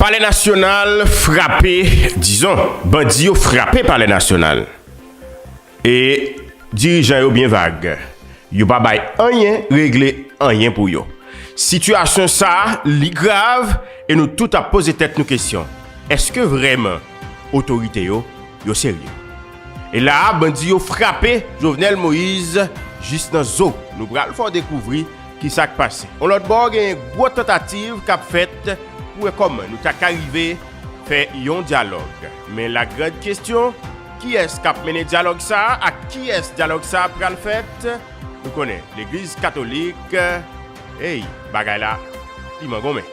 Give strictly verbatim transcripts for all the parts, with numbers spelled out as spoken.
Palè Nasyonal frape, dizon, bandi yo frape Palè Nasyonal. E dirijan yo byen vag. Yo pa bay anyen, regle anyen pou yo. Sitiyasyon sa a, li grav, e nou tout ap poze tèt nou kesyon. Èske vrèman otorite yo, yo serye? E la a, bandi yo frape Jovenel Moïse jis nan zo. Nou pral fè w dekouvri kisa k pase. On lòt bò, gen gwo tantativ k ap fèt pou wè kòman nou ta ka rive fè yon dyalòg. Men la grande question, kiyès k ap mennen dyalòg sa a? Ak kiyès dyalòg sa a pral fèt? Nou konnen, Legliz Katolik, ey, bagay la, li mangonmen.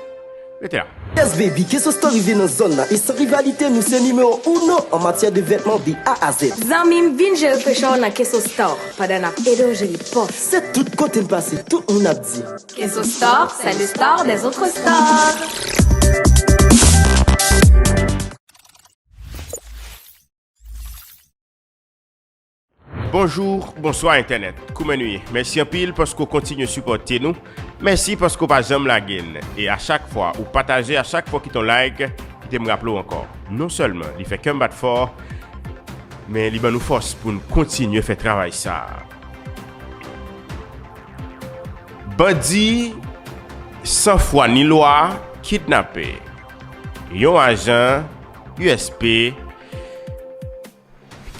Rete la. Yes baby, Keso Store rive nan zòn nan e san rivalite nou se nimewo uno an matyè de vètman de A a Z. Zanmi m, vin jere frechè w nan Keso Store pandan n ap ede w jere pòch. Se tout kote n pase, tout moun ap di. Keso Store, c'est le store des autres stores. Bonjou, bonswa entènèt. Kouman nou ye? Mèsi anpil paske w kontinye sipòte nou. Mèsi paske w pa janm lage n. E a chak fwa ou pataje, a chak fwa w kite yon like, kite m raple w ankò. Non sèlman li fè kè m bat fò, men li ban nou fòs pou n kontinye fè travay sa a. Bandi san fwa ni lwa kidnape yon ajan U S P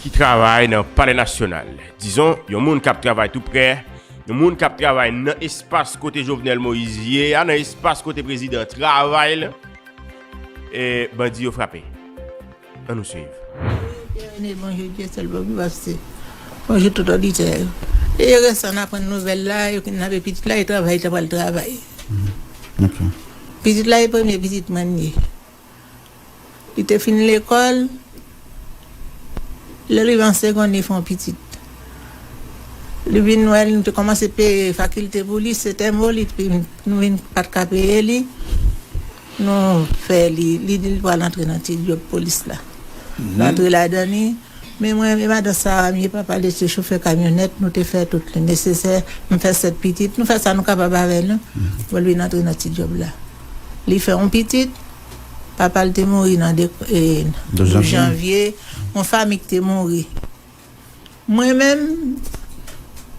ki travay nan Palè Nasyonal. Dizon, yon moun k ap travay tou prè, yon moun k ap travay nan espas kote Jovenel Moïse ye a, nan espas kote prezidan travay la, e bandi yo frape. Ann nou swiv. Pyè Rene, bonjou, Dye sèl bon pi pase. Bonjou tout oditè yo. E resan n aprann nouvèl la, yo kidnape pitit la, e travay, li ta pral travay. Mhm. Ok. Pitit la, e premye pitit mwen li ye. Li te fin lekòl, lè li rive an segonn, li fè yon pitit. Li vin wè, nou te kòmanse peye fakilte pou li, se tèmo, li, nou vin pa t ka peye li. Nou fè li, li di li pral antre nan ti djòb polis la. Mhm. L antre ladan li. Men mwen, e madan Sara m ye, papa l te chofè kamyonèt, nou te fè tout li nesesè. M fè sèt pitit, nou fè sa nou kapab avè nou. Mhm. Pou l vin antre nan ti djòb la. Li fè yon pitit, papa l te mouri nan de, e, de janvye. Janvye. Yon fanmi ki te mouri. Mwen menm,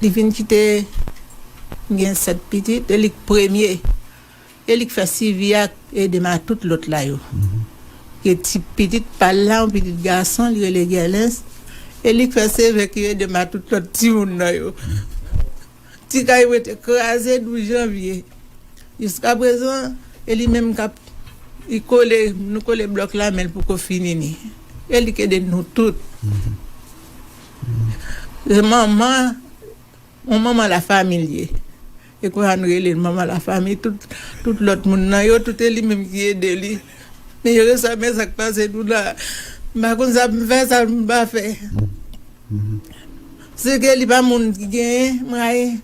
li vin kite m gen sèt pitit, e li k premye. E li k fè sivi a, ede m a tout lòt la yo. Mhm. Gen ti pitit pa l la, yon pitit gason, li rele Gèlens. E li k fè seve ki ede m a tout lòt timoun nan yo. Mhm. Ti kay mwen te kraze douz janvye. Jiskaprezan, e li menm k ap, li kole, nou kole blòk la, men l poko fini ni. E li k ede nou tout. Mhm. Se manman, yon manman lafanmi l ye. E kounye a n rele l manman lafanmi, tout, tout lòt moun nan yo, tout e li menm ki ede li. Men yo resan, men sa k pase nou la. M pa konn sa pou m fè, sa pou m pa fè. Mhm. Se ke li pa moun ki genyen mwayen.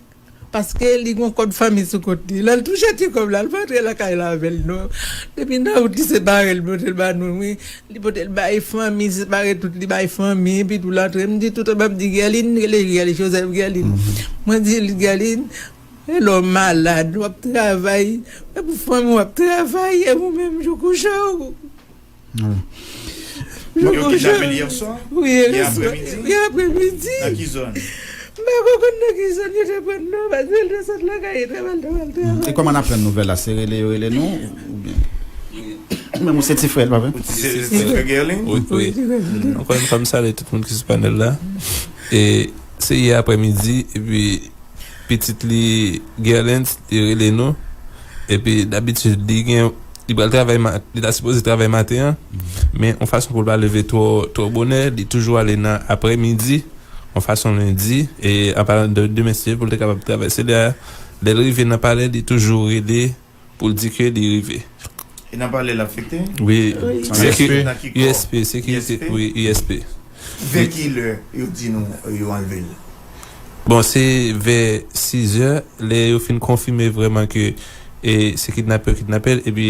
Paske li gon kòd fanmi sou kont li. Lè l touche ti kòb la, l pa antre lakay la avè l non. Depi nan wout li separe l, pote l ba nou, wi. Li pote l bay fanmi, separe tout li bay fanmi, epi tou l antre. M di tout an m ap di Gèlin, rele Gèlin, Joseph Gèlin. Mhm. Mwen di l, Gèlin, e lè w malad, w ap travay, e pou fanmi w ap travay, e ou menm jou kouche w. Wi. Yo kidnape l yè swa? Wi, yè aprèmidi? Yè aprèmidi. Nan ki zòn? M pa ko konn nan ki zòn yo te pran l non, paske l te sot lakay li, travay, travay, travay. E kòman n aprann nouvèl la? Se rele yo rele nou, oubyen? Ou menm ou se ti frè l, pa vre? Ou se ti frè Gèlin? Wi, wi. Wi, ti frè Gèlin. Ankò yon fwa, m salye tout moun ki sou panèl la. E se yè aprèmidi, epi pitit li, Gerlens, li rele nou. Epi dabitid, li gen, li pral travay, ma- li ta sipoze travay maten an. Men yon fason pou l pa leve twò, twò bonè, li toujou ale nan aprèmidi, yon fason lendi. E an palan de demen, si Dye vle, pou l te kapab travay. Se lè, lè l rive nan palè, li toujou rele pou l di ke li rive. E nan palè l afekte? Wi. Wi. Nan U S P? Nan ki kò? U S P, sekirite, U S P? Wi, U S P. Vè ki lè yo di nou yo anlve l? Bon, se vè sizè, lè yo fin konfime vrèman ke, e, se kidnapè yo kidnape l, epi,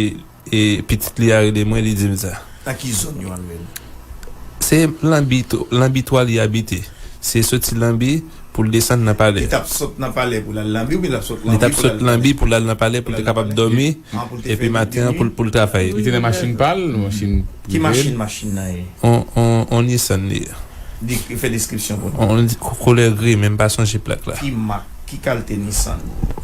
e, pitit li a rele mwen, li di m sa. Nan ki zòn yo anlve l? Se Lanbit-, Lanbitwa li abite. Se soti Lanbi pou l desann nan Palè. Li t ap sot nan Palè pou l al Lanbi oubyen l ap sot Lanbi pou l al Lanbi pou l al nan Palè pou l te kapab dòmi, epi maten an pou l pou l travay. Li te nan machin pa l, machin prive l. Ki machin machin nan ye? On on on Nissan li ye. Di, fè deskripsyon pou nou. On, on koulè gri, men m pa sonje plak la. Ki mak, ki kalte Nissan?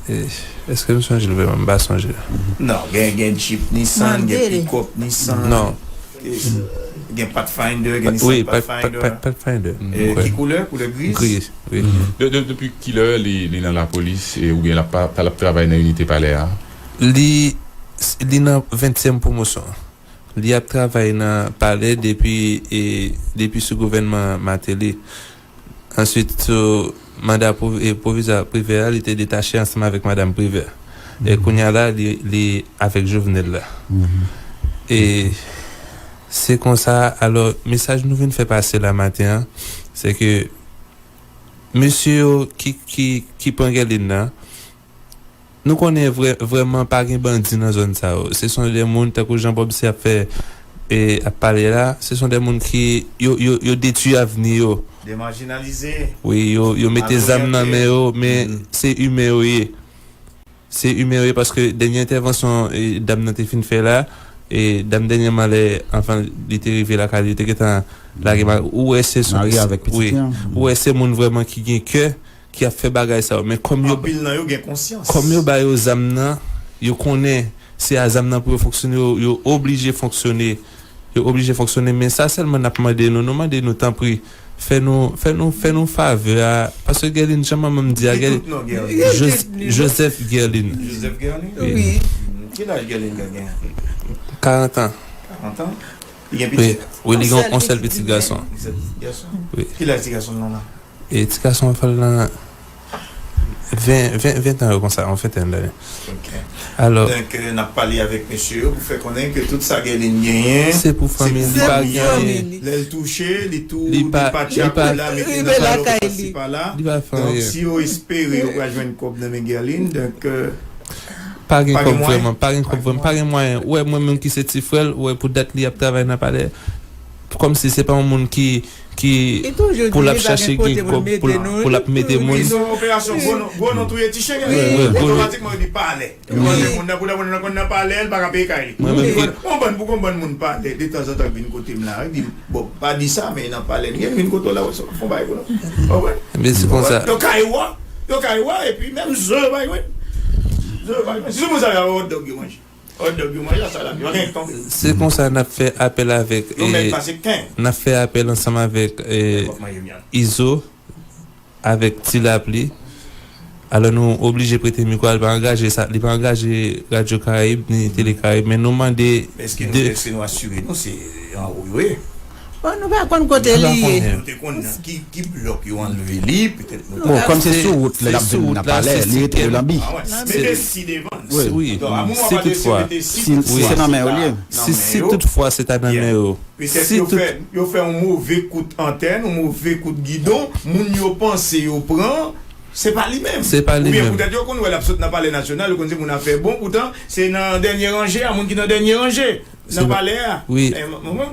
Eh, èske m sonje l vrèman? M pa sonje. Non, gen gen Jeep Nissan, gen pikòp Nissan. Non. Gen Pathfinder, gen Nissan Pathfinder. Wi, Pathfinder. Ki koulè? Koulè griz? Gri, wi. De, de, depi kilè li, li nan lapolis e oubyen l ap, pa, l ap travay nan inite palè a? Li, li nan ventyèm pwomosyon. Li ap travay nan palè depi, e, depi sou gouvènman Martelly. Answit, sou manda pwovizwa Privè a, li te detache ansanm avèk madanm Privè. E kounye a la, li, li avèk Jovenel la. E se konsa, alò, mesaj nou vin fè pase la maten an, se ke mesye yo ki, ki, ki pran Guerline nan, nou konnen vrè, vrèman pa gen bandi nan zòn sa yo. Se son de moun, tankou jan Bob se ap fè, e, ap pale la, se son de moun ki, yo, yo, yo detwi avni yo. De majinalize. Wi, yo, yo mete zam nan men yo, men se imen yo ye. Se imen yo ye, paske dènye entèvansyon, e, dam nan te fin fè la, e, dam dènyèman lè, anvan li te rive lakay li, yo te gentan lage ma-, ou wè se son, ou wè se moun vrèman ki gen kè, ki ap fè bagay sa yo. Men kòm yo, anpil nan yo gen konsyans. Kòm yo ba yo zam nan, yo konnen se a zam nan pou yo fonksyone, yo, yo oblije fonksyone. Yo oblije fonksyone. Men sa sèlman n ap mande nou. Nou mande nou, tanpri, fè nou, fè nou, fè nou favè a. Paske Guerline, jan manman m di a, Guerline, Joseph Guerline. Joseph Guerline? Wi. Ki laj Guerline genyen? Karant an. Karant an? Li gen pitit? Wi, li gen yon sèl pitit gason. Yon sèl pitit gason. Wi. Ki laj ti gason nan la? E ti gason an fè l nan ven, ven, ven tan yo konsa, yon ventèn dane. Ok. Alò. Donk, euh, n ap pale avèk mesye yo pou fè konnen ke tout sa Guerline genyen, se pou fanmi li, li pa gen anyen. Lè l touche, li tou depatcha kou la, mete nan balon pase pa la. Li pa fè anyen. Donk, si yo espere yo pral jwenn kòb nan men Guerline, donk, euh, pa gen kòb vrèman, pa gen kòb vrèman, pa gen mwayen. Ou wè mwen menm ki se ti frè l, ou wè pou dat li ap travay nan palè. Kòmsi se pa yon moun ki, ki pou l ap chache gen kòb pou l, pou l ap mete moun. Se yon operasyon gwo non, gwo non touye ti chen. Otomatikman yo di palè. Yo konn moun nan, pou moun nan konn nan palè, l pa ka peye kay li. Yon bann pou yon bann moun palè detanzantan vin kote m la, di, bon, pa di sa, men nan palè li ye, vin kote w la, wè sa, fon bagay pou nou. Ou konprann? Ebyen, se konsa. Yo kay wè, yo kay wè, epi menm zo yo pa jwenn. Zo yo pa jwenn. Si sou moun sa yo, hot dog yo manje. Hot dog yo manje, sa la, yo gen tan. Se konsa n ap fè apèl avèk, n ap fè apèl ansanm avèk, eh, Izo, avèk Ti Lapli. Alò, nou oblije prete mikwo a, li pa angaje sa, li pa angaje Radyo Karayib, ni Tele Karayib, men nou mande. Èske nou, èske nou asire nou se anwo yo ye? Bon, nou pa konn kote li ye. Nou te konn nan ki, ki blòk yo anlve li, petèt nou te. Bon, kòm se sou wout la, l ap vin nan palè, li rete Lanbi. Mete si devan. Wi, si toutfwa. Si se nan men yo li ye. Si, si toutfwa se ta nan men yo. Petèt yo fè, yo fè yon move kout antèn, yon move kout gidon, moun yo panse yo pran, se pa li menm. Se pa li menm. Oubyen poutèt yo konn wè l ap sot nan Palè Nasyonal, yo konn se moun afè bon, poutan se nan dènye ranje a, moun ki nan dènye ranje nan palè a. Wi.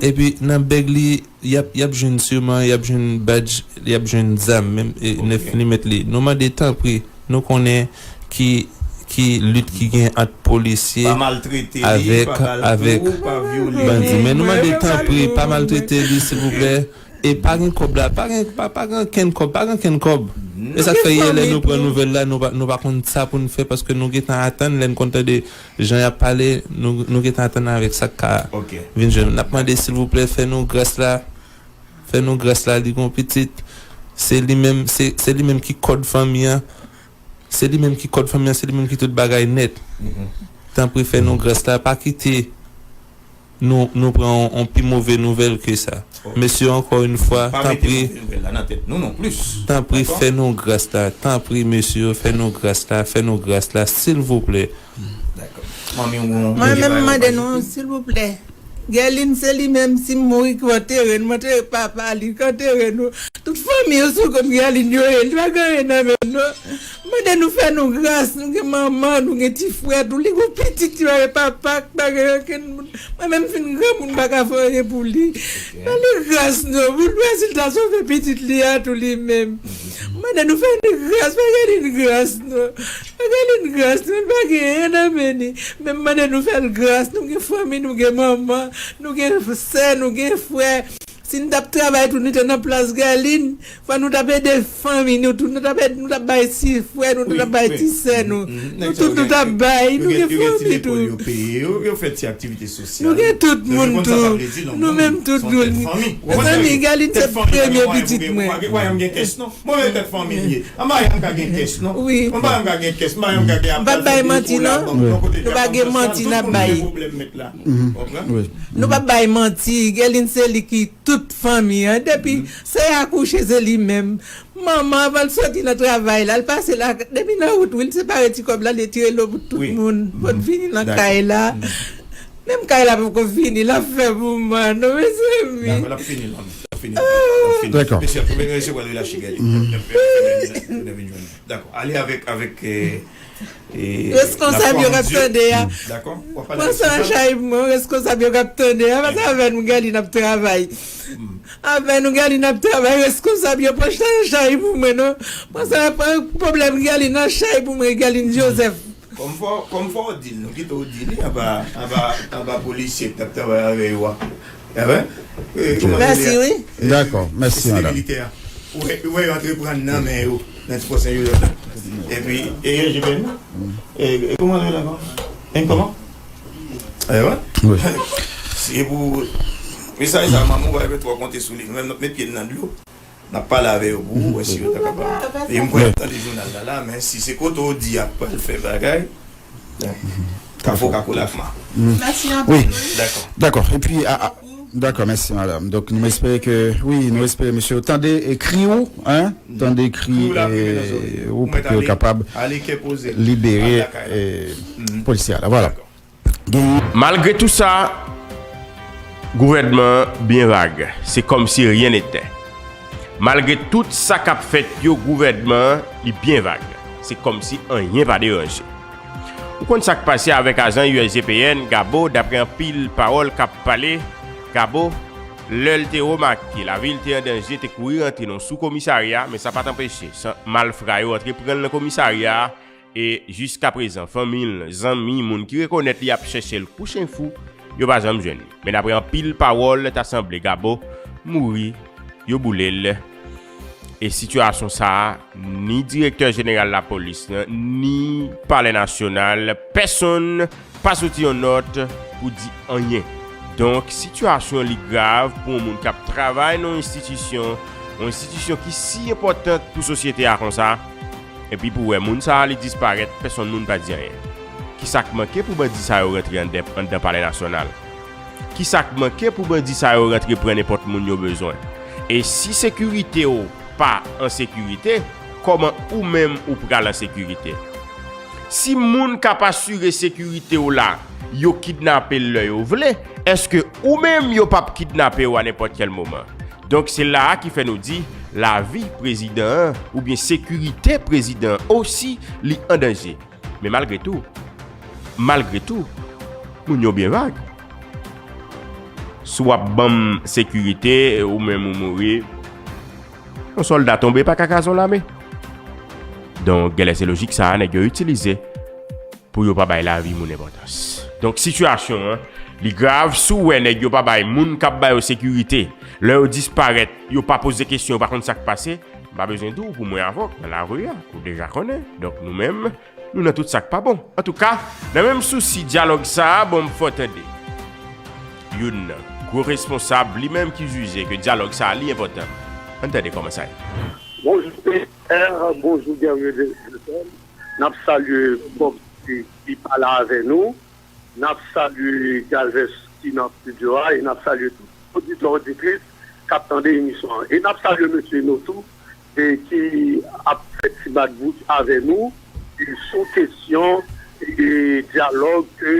Epi nan bèg li, y ap, y ap jwenn siman, y ap jwenn badj, y ap jwenn zam, menm, e, nèf milimèt li. Nou mande tanpri, nou konnen ki, ki lit ki gen ant polisye avèk, avèk bandi. Men nou mande tanpri, pa maltrete li, silvouplè. E pa gen kòb la, pa gen, pa, pa gen ankenn kòb, pa gen ankenn kòb. E sa k fè yè lè nou pran nouvèl la, nou pa, nou pa konn sa pou n fè, paske nou gentan atann, lè n konn tande jan y ap pale, nou, nou gentan atann avèk sa k ka vin jwenn. N ap mande, silvouplè, fè nou gras la, fè nou gras la, li gon pitit, se li menm, se, se li menm ki kòd fanmi an, se li menm ki kòd fanmi an, se li menm ki tout bagay nèt. Tanpri, fè nou gras la, pa kite nou, nou pran yon, yon pi move nouvèl ke sa. Mesye, ankò yon fwa, tanpri, tanpri, fè nou gras la, tanpri, mesye, fè nou gras la, fè nou gras la, silvouplè. Mwen menm, m mande nou, silvouplè, Gèlin se li menm, si m mouri, ki antere n, m antere papa li, ki antere nou. Tout fanmi yo sou kont Gèlin yo ye, li pa gen anyen nan men l non. M mande nou fè nou gras, nou gen manman, nou gen ti frè tou, li gon pitit ki pa gen papa, ki pa gen okenn moun. Mwen menm fin granmoun, m pa ka fè anyen pou li. Fè li gras non, pou l wè si l ta sove pitit li a tou li menm. M mande nou fè li gras, fè Gèlin gras non. Fè Gèlin gras non, li pa gen anyen nan men li. Men m mande nou fè l gras, nou gen fanmi, nou gen manman, nou gen sè, nou gen frè. Si n t ap travay tou, nou te nan plas Gèlin, fò nou t ap ede fanmi nou tou, nou t ap ede, nou t ap bay ti frè nou, nou t ap bay ti sè nou. Nou tout nou t ap bay, nou gen fanmi tou. Yo peye, yo, yo fè ti aktivite sosyal. Nou gen tout moun tou. Nou menm tout moun. Mezanmi, Gèlin se premye pitit mwen. Mwen menm tèt fanmi m ye. An pa janm ka gen kès non. Wi. An pa janm ka gen kès, an pa janm ka gen. M p ap bay manti non. Nou pa gen manti n ap bay. Nou p ap bay manti. Gèlin se li ki tout fanmi an. Depi sè a kouche, se li menm. Manman, anvan l soti nan travay la, l pase la, depi nan wout wi, l separe ti kòb la, li tire lo pou tout moun. Pou l vini nan kay la. Menm kay la poko fini, l ap fè pou mwen non, mezanmi. Dakò, l ap fini la. L ap fini. L ap fini. Dakò. Mesye, pou vin resevwa l, li lache gade. Dakò, ale avèk, avèk, eh, eh, responsab yo k ap tande a. Dakò. Pran sa an chay pou mwen, responsab yo k ap tande a, paske avè nou Gèlin ap travay. Avè nou Gèlin ap travay, responsab yo pran sa an chay pou mwen non. Pran sa, pran pwoblèm Gèlin an chay pou mwen, Gèlin Joseph. Kòm fò, kòm fò w di l, nou kite w di li anba, anba, anba polisye k t ap travay avè yo a. Mèsi wi. Dakò, mèsi madanm. Ou wè, ou wè yo antreprann nan men yo, nan ti pwosè yo la. Epi, e, e, e, kòman l rele ankò? En kòman? E, wè. Se pou, mesaj sa, manman, ou pa twò konte sou li. Nou menm, n ap met pye n nan dlo. N ap pale avè yo pou wè si yo ta kapab. E m kwè y ap tande jounal la, la, men si se kote w di y ap pral fè bagay, bon, kafou ka kole ak ma. Mèsi anpil. Wi. Dakò. Dakò. Epi, a, a, dakò, mèsi, madanm. Donk, nou espere ke, wi, nou espere mesye yo tande kri w, hein, tande kri, eh, ou pou ke yo kapab libere, eh, polisye a la. Vwala. Malgre tou sa, gouvènman an byen vag. Se kòmsi rien n'était. Malgre tout sa k ap fèt yo, gouvènman an, li byen vag. Se kòmsi anyen pa deranje. Ou konn sa k pase avèk ajan U S G P N, Gabo, daprè anpil pawòl k ap pale, Gabo, lè l te remake lavi l te an danje, te kouri rantre nan sou komisarya, men sa pa t anpeche san malfra yo antre pran l nan komisarya a, e jiskaprezan, fanmi l, zanmi, moun ki rekonèt li ap chèche l kou chen fou, yo pa janm jwenn li. Men daprè anpil pawòl, ta sanble Gabo mouri, yo boule l. E sitiyasyon sa a, ni direktè jeneral lapolis lan, ni Palè Nasyonal, pèsonn pa soti yon nòt pou di anyen. Donk, sitiyasyon li grav pou yon moun k ap travay nan yon enstitisyon, yon enstitisyon ki si enpòtan pou sosyete a konsa, epi pou wè moun sa a li disparèt, pèsonn moun pa di anyen. Kisa k manke pou bandi sa yo rantre anndan, anndan Palè Nasyonal? Kisa k manke pou bandi sa yo rantre pran nenpòt moun yo bezwen? E si sekirite w pa an sekirite, kòman ou menm ou pral an sekirite? Si moun k ap asire sekirite w la, yo kidnape l lè yo vle, èske ou menm yo p ap kidnape w a nenpòt kèl moman? Donk, se la a ki fè nou di, lavi prezidan an oubyen sekirite prezidan an osi, li an danje. Men malgre tou, malgre tou, moun yo byen vag. Si w ap ban m sekirite, ou menm ou mouri, yon sòlda tonbe pa ka kraze yon lame. Donk, genlè se lojik sa a nèg yo itilize pou yo pa bay lavi moun enpòtans. Donk, sitiyasyon an, li grav. Si w wè nèg yo pa bay moun k ap ba yo sekirite, lè yo disparèt, yo pa poze kesyon, yo pa konn sa k pase, m pa bezwen di w pou mwen avè w nan lari a, ou deja konnen. Donk, nou menm, nou nan tout sa k pa bon. Antouka, nan menm sousi dyalòg sa a, bon, m fè w tande youn nan gwo responsab, li menm ki jije ke dyalòg sa a, li enpòtan. Ann tande kòman sa ye. Bonjou, P R, bonjou, Guerrier de, de N ap salye Bob ki, ki pale avè nou. N ap salye Galvez ki nan estidyo a e n ap salye tout oditè, oditris k ap tande emisyon an. E n ap salye mesye nou tou, e ki ap fè ti bat bouch avè nou, e sou kesyon, e dyalòg ke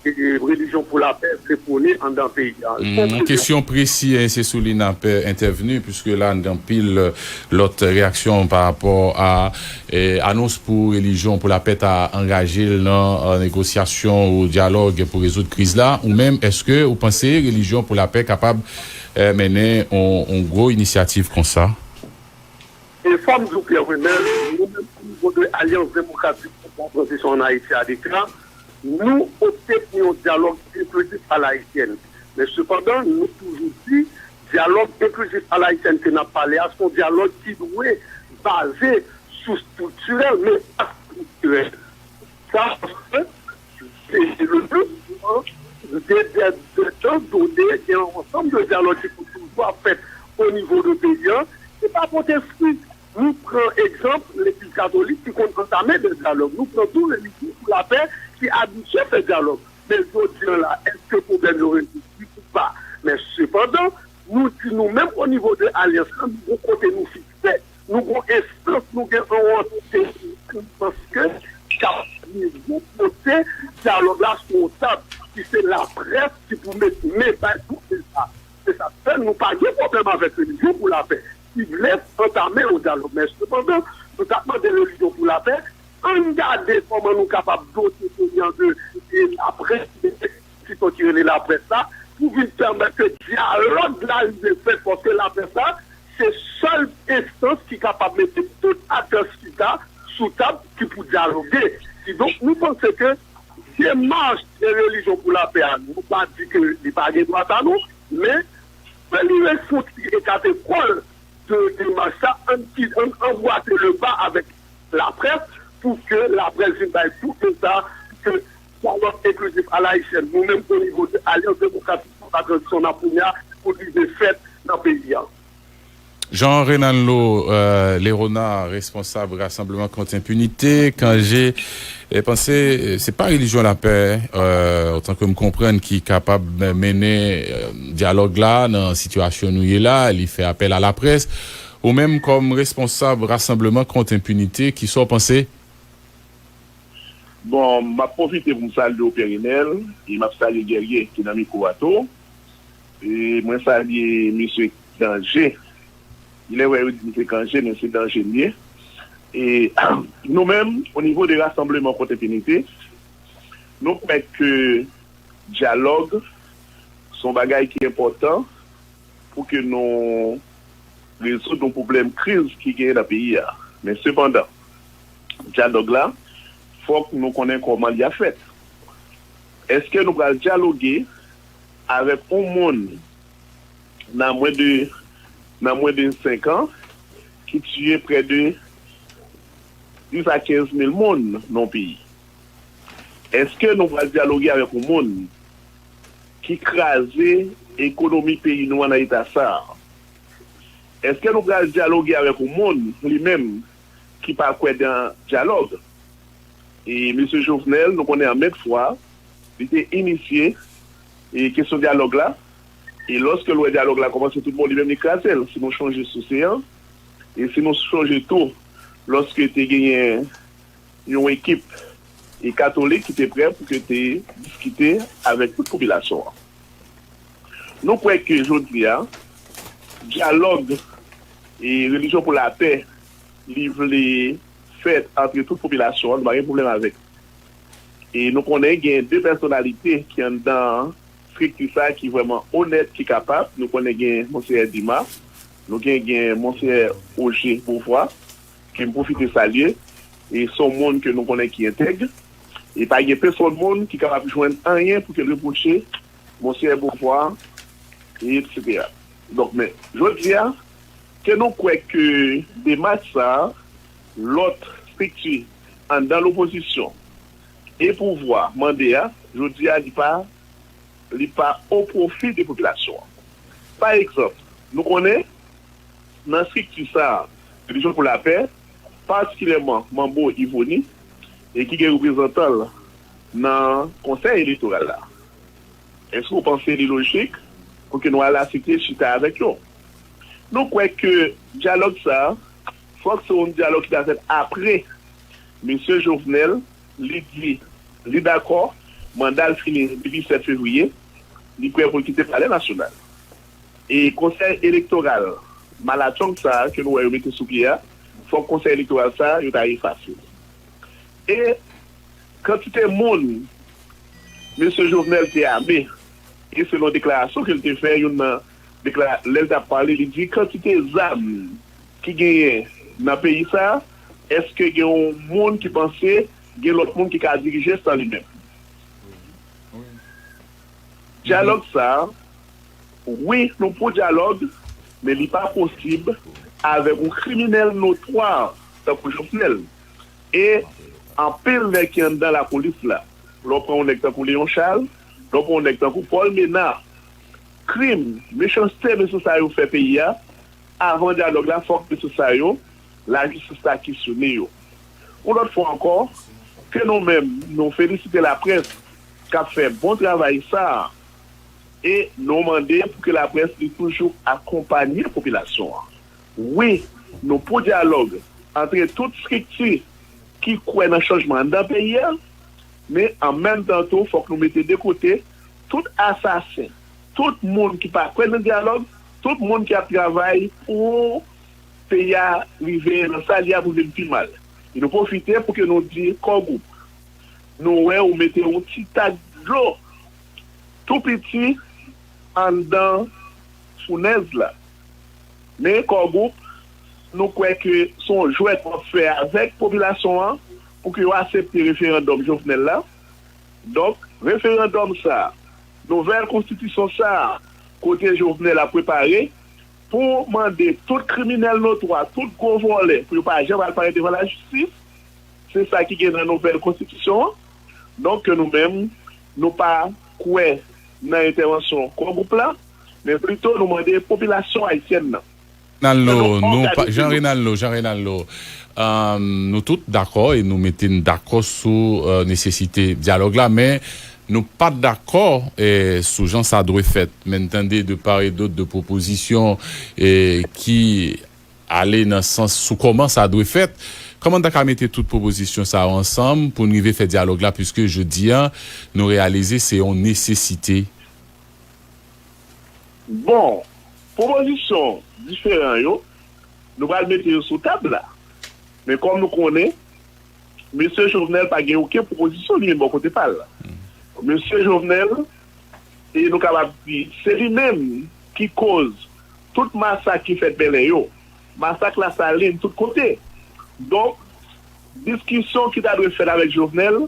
e, Relijyon pou Lapè vle pwone anndan peyi a. Yon kesyon presi, e se sou li n ap entèvni, piske la n gen anpil lòt reyaksyon pa rapò a e, anons pou Relijyon pou Lapè ta angaje l nan e, negosyasyon ou dyalòg pou rezoud kriz la. Ou menm, èske ou panse Relijyon pou Lapè kapab e, mennen yon gwo inisyativ konsa? E fò m di w, Pierre Renel, nou menm, o nivo de Alyans Demokratik pou la Tranzisyon ann Ayiti, ADK, nou opte pou yon dyalòg enklizif a la ayisyèn. Men sepandan, nou toujou di, dyalòg enklizif a la ayisyèn ke n ap pale a, se yon dyalòg ki dwe baze sou estriktirèl, men pa estriktirèl. Sa, paske se le plus souvent de, de, de tan done, gen yon ansanm de dyalòg ki pou toujou ap fèt o nivo de peyi an, ki pa pote fwi. Nou pran egzanp Legliz Katolik ki konn antame de dyalòg. Nou pran tou Relijyon pou Lapè ki abitye fè dyalòg. Men jodi an la, èske pwoblèm yo rezoud wi ou pa? Men sepandan, nou di nou menm o nivo de alyans lan, nou gon kote nou fikse, nou gon enstans, nou gen yon antite ki panse ke k ap rive pote dyalòg la sou yon tab ki se laprès ki pou met men bay pou fè sa. Se sa k fè nou pa gen pwoblèm avèk Relijyon pou Lapè ki vle antame yon dyalòg. Men sepandan, nou t ap mande Relijyon pou Lapè, ann gade kòman nou kapab dote peyi an de laprès, de enstitiyon ki rele laprès la, pou vin pèmèt ke dyalòg la rive fèt, paske laprès la, se sèl enstans ki kapab mete tout aktè chita sou tab ki pou dyaloge. Kidonk, nou panse ke demach de Relijyon pou Lapè a, nou pa di ke li pa gen dwa sa non, men ke li refouti ekate kò l de demach sa, ann ki ann anbwate le ba avèk laprès pou ke laprès vin bay tout sa ke dyalòg enklizif a la ayisyèn, nou menm o nivo de Alyans Demokratik pou la Tranzisyon n ap premye a pou li vin fèt nan peyi a. Jean Renaldo euh, Lerona, responsab Rassemblement Contre Impunité, Kanje, e panse se pa Relijyon Lapè, euh, otan ke m konprann, ki kapab mennen euh, dyalòg la nan sitiyasyon nou ye la, li fè apèl a laprès. Ou menm kòm responsab Rassemblement Contre Impunité, kisa w panse? Bon, m ap pwofite pou m salye w, Pierre Renel, e m ap salye Guerrier ki nan mikwo a tou. E mwen salye mesye Danje. Ilè wè yo di m se Kanje, men se Danje m ye. E nou menm, o nivo de Rassemblement Contre Impunité, nou kwè ke dyalòg se yon bagay ki enpòtan pou ke nou rezoud yon pwoblèm kriz ki genyen nan peyi a. Men sepandan, dyalòg la, fòk nou konnen kòman li ap fèt. Èske nou pral dyaloge avèk yon moun nan mwen de nan mwen de senk an ki tiye prè de dis a kenz mil moun nan yon peyi? Èske nou pral dyaloge avèk yon moun ki kraze ekonomi peyi nou an nan eta sa a? Èske nou pral dyaloge avèk yon moun, li menm, ki pa kwè nan dyalòg? E mesye Jovenel, nou konnen an mèt fwa, li te inisye e kesyon dyalòg la. E lòske l wè dyalòg la kòmanse tout bon, li menm li kraze l. Si nou chonje sou se an, e si nou chonje tou, lòske te genyen yon ekip e katolik ki te prè pou ke te diskite avèk tout popilasyon an. Nou kwè ke jodi a, dyalòg e relijyon pou lapè, li vle fèt antre tout popilasyon an, nou pa gen pwoblèm avèk. E nou konnen gen de pèsonalite ki anndan estrikti sa ki vrèman onèt, ki kapab. Nou konnen gen Monseyè Dima, nou gen, gen Monseyè Ogé Beauvoir, ke m pwofite salye, e se yon moun ke nou konnen ki entèg, e pa gen pèsonn moun ki kapab jwenn anyen pou ke l repwoche Monseyè Beauvoir, e etsetera. Donk, men, jodi a, ke nou kwè ke demach sa a, lòt estrikti anndan lopozisyon e pouvwa mande a, jodi a, li pa, li pa o pwofi de popilasyon an. Pa egzanp, nou konnen, nan estrikti sa a, Relijyon pou Lapè, patikilyèman Manbo Yvony, e ki gen reprezantan l nan Konsèy Elektoral la. Èske w panse li lojik pou ke nou al asepte chita avèk yo? Nou kwè ke dyalòg sa a, fòk se yon dyalòg ki ta fèt apre mesye Jovenel, li di li dakò, manda l fini depi sèt fevriye, li prè pou l kite Palè Nasyonal. E Konsèy Elektoral malatchong sa a ke nou wè yo mete sou pye a, fòk Konsèy Elektoral sa a, yo ta efase l. E kantite moun Mesye Jovenel te ame, e selon deklarasyon ke l te fè, youn nan dekla-, lè l t ap pale, li di kantite zam ki genyen nan peyi sa a, èske gen yon moun ki panse gen lòt moun ki ka dirije san li menm? Dyalòg sa a, wi, nou pou dyalòg, men li pa posib avèk yon kriminèl notwa tankou Jovenel. E anpil nèg ki anndan lapolis la, lè w pran yon nèg tankou Léon Charles, lè w pran yon nèg tankou Paul Ménard, krim, mechanste mesye sa yo fè peyi a, avan dyalòg la, fòk mesye sa yo, lajistis la kesyonnen yo. Yon lòt fwa ankò, ke nou menm, nou felisite laprès k ap fè bon travay sa a, e nou mande pou ke laprès li toujou akonpanye popilasyon an. Wi, nou pou dyalòg antre tout estrikti ki kwè nan chanjman anndan peyi a, men an menm tan tou, fòk nou mete de kote tout asasen, tout moun ki pa kwè nan dyalòg, tout moun ki ap travay pou peyi a rive nan sa li a pou vin pi mal. E nou pwofite pou ke nou di Kò Gwoup, nou wè ou mete yon ti tak dlo tou piti anndan founèz la. Men Kò Gwoup, nou kwè ke se yon jwèt w ap fè avèk popilasyon an pou ke yo aksepte referandòm Jovenel la. Donk, referandòm sa a, nouvèl konstitisyon sa a, kote Jovenel ap prepare pou mande tout kriminèl notwa, tout gwo vòlè, pou yo pa janm al parèt devan lajistis, se sa ki gen nan nouvèl konstitisyon an. Donk, ke nou menm, nou pa kwè nan entèvansyon Kò Gwoup la, men plito nou mande popilasyon ayisyèn nan. Renaldo, nou pa, Jean Renaldo, Jean Renaldo, euh, nou tout dakò e nou mete n dakò sou, euh, nesesite dyalòg la, men nou pa dakò, eh, sou jan sa dwe fèt. Men n tande de part et d'autre de pwopozisyon, eh, ki ale nan sans sou kòman sa dwe fèt. Kòman n ta ka mete tout pwopozisyon sa yo ansanm pou n rive fè dyalòg la, piske jodi a, nou reyalize se yon nesesite? Bon, pwopozisyon diferan yo, nou pral mete yo sou tab la. Men kòm nou konnen, mesye Jovenel pa gen okenn pwopozisyon li menm bò kote pa l. Mesye Jovenel, e nou kapab di, se li menm ki koz tout masak ki fèt Bèlè yo, masak Lasalin, tout kote. Donk, diskisyon ki ta dwe fèt avèk Jovenel,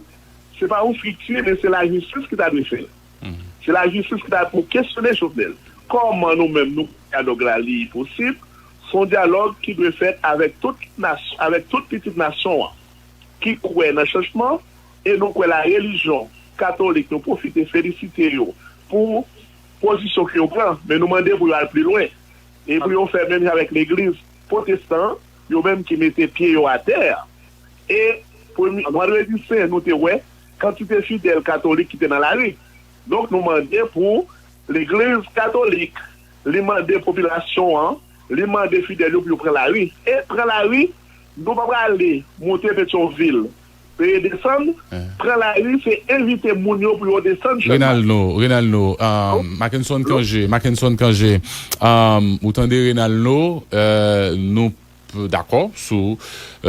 se pa yon estrikti, men se lajistis ki ta dwe fè l. Se lajistis ki ta pou kesyone Jovenel. Kòman nou menm nou kwè dyalòg la li posib? Se yon dyalòg ki dwe fèt avèk tout nas-, avèk tout pitit nasyon an ki kwè nan chanjman, e nou kwè la relijyon katolik, nou pwofite felisite yo pou pozisyon ke yo pran, men nou mande pou yo al pi lwen e pou yo fè menm jan avèk legliz pwotestan, yo menm ki mete pye yo atè a. E premye, vandredi sen, nou te wè kantite fidèl katolik ki te nan lari. Donk, nou mande pou legliz katolik, li mande popilasyon an, li mande fidèl yo pou yo pran lari. E pran lari, nou pa prale monte Petyonvil, peye desann, pran lari, se envite moun yo pou yo desann. Renaldo, Renaldo, euh, Mackenson Cangé, Mackenson Cangé, euh, ou tande Renaldo, euh, nou p-, dakò sou,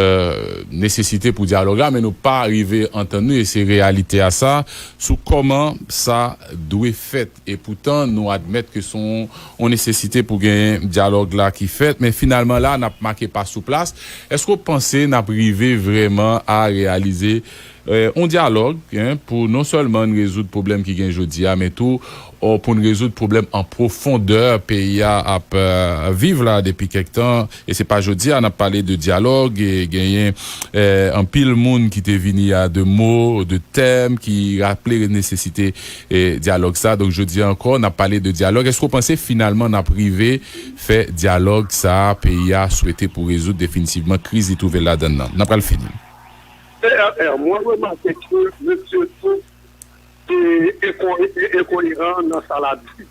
euh, nesesite pou dyalòg la, men nou pa rive antann nou, e se reyalite a sa, sou kòman sa dwe fèt. E poutan, nou admèt ke se yon, yon nesesite pou gen dyalòg la ki fèt, men finalman la, n ap make pa sou plas. Èske w panse n ap rive vrèman a reyalize, eh, yon dyalòg, en, pou non sèlman n rezoud pwoblèm ki gen jodi a, men tou, o, pou n rezoud pwoblèm an pwofondè peyi a ap, eh, viv la depi kèk tan? E se pa jodi a n ap pale de dyalòg, e genyen, eh, anpil moun ki te vini a de mo, de tèm ki raple nesesite, eh, dyalòg sa. Donk, jodi a ankò, n ap pale de dyalòg. Èske w panse finalman n ap rive fè dyalòg sa a peyi a swete pou rezoud definitivman kriz li twouve l ladan l nan? N ap pral fini. P R R, mwen remake ke mesye Trump e, e, e, e koyeran nan sa l ap di.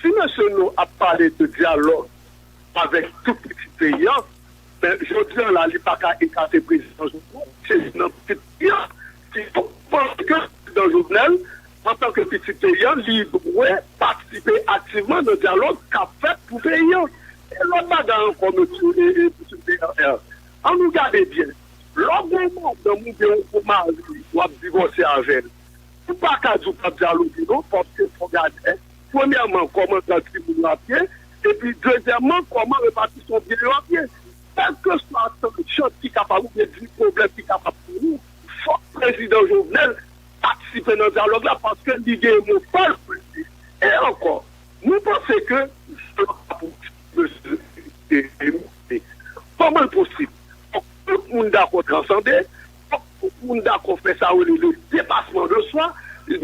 Si mesye nou ap pale de dyalòg avèk tout pitit peyi a, men jodi a la, li pa ka ekate prezidan Jovenel. Se nan pitit peyi a ki panse ke prezidan Jovenel antanke pitit peyi a, li dwe patisipe aktivman nan dyalòg k ap fèt pou peyi a. E lòt bagay ankò, mesye, e, e, mesye P R R, ann nou gade byen. Lè w gen yon madanm oubyen yon mari, w ap divòse avè l. Ou pa ka di w p ap dyaloge non, paske fò w gade, premyèman, kòman gran timoun yo ap ye, epi dezyèmman, kòman repatisyon byen yo ap ye. Kèlkeswa tanjan ki kapab oubyen di pwoblèm ki kapab pou nou, fòk prezidan Jovenel patisipe nan dyalòg la, paske li gen mo pa l pou l di. E ankò, nou panse ke dyalòg la pou mesye Kòman l posib? Fòk tout moun dakò transande, fòk tout moun dakò fè sa yo rele le dépassement de soi,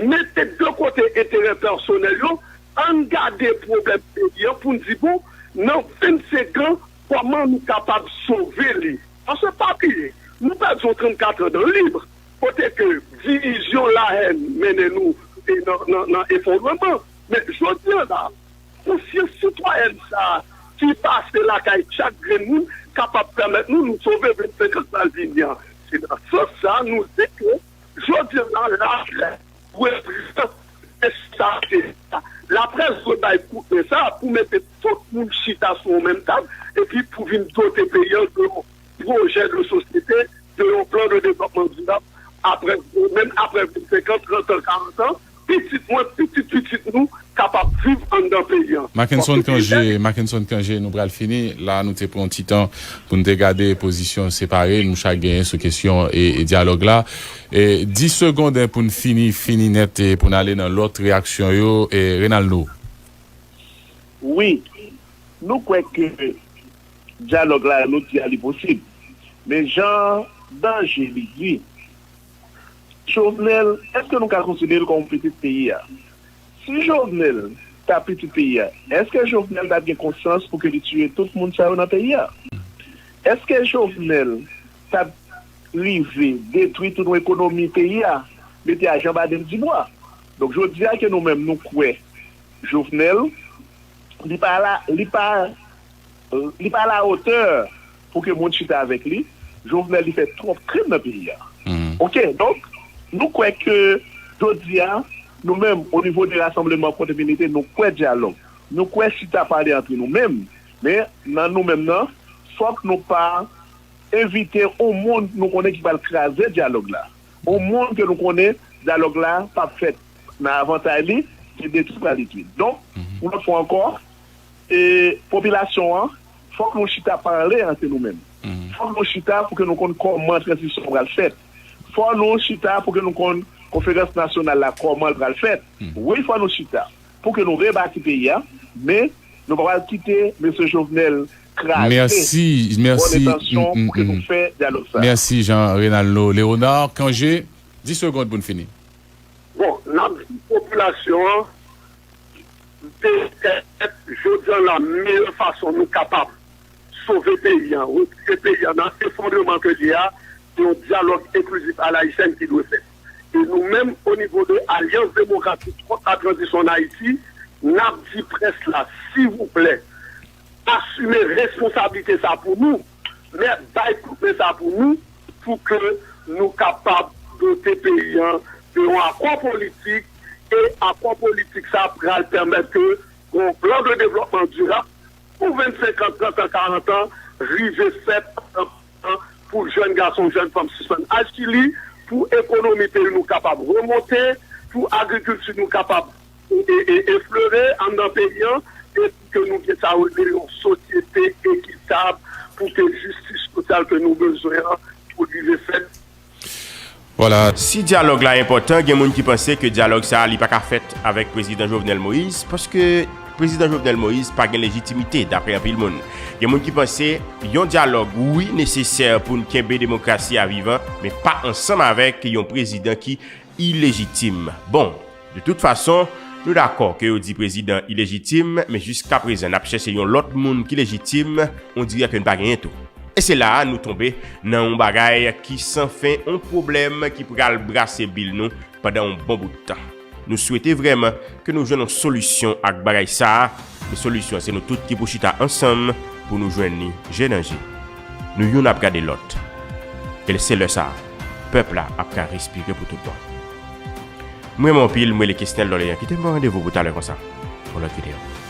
mete de kote enterè pèsonèl yo, ann gade pwoblèm peyi an pou n di, bon, nan vennsenk an, kòman nou kapab sove li? Paske pa bliye, nou pèdi yon trannkat an dan lib, kote ke divizyon, lahèn mennen nou e nan, nan, nan efondreman. Men jodi an la, konsyans sitwayèn sa a ki pase lakay chak grenn moun kapab pèmèt nou, nou sove vennsenk an k pral vini an. Se nan sans sa a, nou di ke jodi an la, laprès dwe pran responsabilite sa. Laprès dwe bay kout men sa a pou mete tout moun chita sou yon menm tab, epi pou vin dote peyi an de yon pwojè de sosyete, de yon plan de devlòpman dirab, apre, menm apre vennsenk an, trant an, karant an, pitit mwen, pitit pitit nou kapab viv anndan peyi an. Mackenson Kanje, Mackenson Kanje, nou pral fini. La, nou te pran yon ti tan pou n te gade pozisyon separe. Nou chak genyen sou kesyon e, e dyalòg la. E, dis segonn, en, pou n fini, fini nèt, e pou n ale nan lòt reyaksyon yo. E, Renaldo. Wi, nou kwè ke dyalòg la, nou di a li posib. Men jan Danje li di, Jovenel, èske nou ka konsidere l kòm pitit peyi a? Si Jovenel ta pitit peyi a, èske Jovenel t ap gen konsyans pou ke li tiye tout moun sa yo nan peyi a? Èske Jovenel t ap rive detwi tout yon ekonomi peyi a, mete a Jan Baden Dibwa? Donk, jodi a ke nou menm nou kwè Jovenel, li pa la, li pa, li pa la otè pou ke moun chita avèk li. Jovenel, li fè twòp krim nan peyi a. Oke, donk, nou kwè ke jodi a, nou menm, o nivo de rasanbleman Kontinyite, nou kwè dyalòg. Nou kwè chita pale antre nou menm. Men, nan nou menm nan, fòk nou pa envite yon moun nou konnen ki pral kraze dyalòg la. Yon moun ke nou konnen dyalòg la p ap fèt nan avantay li, se detwi pral detwi. Donk, yon lòt fwa ankò, e, popilasyon an, fòk nou chita pale antre nou menm. Fòk nou chita pou ke nou konn kòman tranzisyon an pral fèt. Fòk nou chita pou ke nou konn konferans nasyonal la kòman l pral fèt. Wi, fòk nou chita pou ke nou rebati peyi a, men nou pa pral kite mesye Jovenel kraze. Mèsi, mèsi. Bòn entansyon pou ke nou fè dyalòg sa. Mèsi, Jean Renaldo. Léonard Cangé, dis segonn pou n fini. Bon, n ap di popilasyon an, petèt, jodi an la, meyè fason nou kapab sove peyi an, retire peyi an nan efondreman ke l ye a, se yon dyalòg enklizif alayisyèn ki dwe fèt. E nou menm, o nivo de Alyans Demokratik kont la Tranzisyon an Ayiti, n ap di près la, silvouplè, asime responsablite sa pou nou, men bay kout men sa pou nou, pou ke nou kapab dote peyi an de yon akò politik, e akò politik sa pral pèmèt ke yon plan de devlòpman dirab pou vennsenk an, trant an, karant an rive fèt pou jèn gason, jèn fanm sispann al Chili, pou ekonomi peyi nou kapab remonte, pou agrikilti nou kapab e, e, eflore anndan peyi an, e pou ke nou gen sa yo rele yon sosyete ekitab, pou ke jistis sosyal ke nou bezwen an pou li refèt. Vwala. Si dyalòg la enpòtan, gen moun ki panse ke dyalòg sa a li pa ka fèt avèk prezidan Jovenel Moïse, paske prezidan Jovenel Moïse pa gen lejitimite, daprè anpil moun. Gen moun ki panse yon dyalòg, wi, nesesè pou n kenbe demokrasi a vivan, men pa ansanm avèk yon prezidan ki ilejitim. Bon, de tout fason, nou dakò ke yo di prezidan ilejitim, men jiskaprezan n ap chèche yon lòt moun ki lejitim, on dirè ke n pa genyen tou. E se la a nou tonbe nan yon bagay ki san fen, yon pwoblèm ki pral brase bil nou pandan yon bon bout tan. Nou swete vrèman ke nou jwenn yon solisyon ak bagay sa a, men solisyon an se nou tout ki pou chita ansanm pou nou jwenn li je nan je. Nou youn ap gade lòt. E se lè sa a, pèp la ap ka respire pou tout bon. M renmen anpil, m rele Kesnel Doleyan. Kite m ba w randevou pou talè konsa. Yon lòt videyo.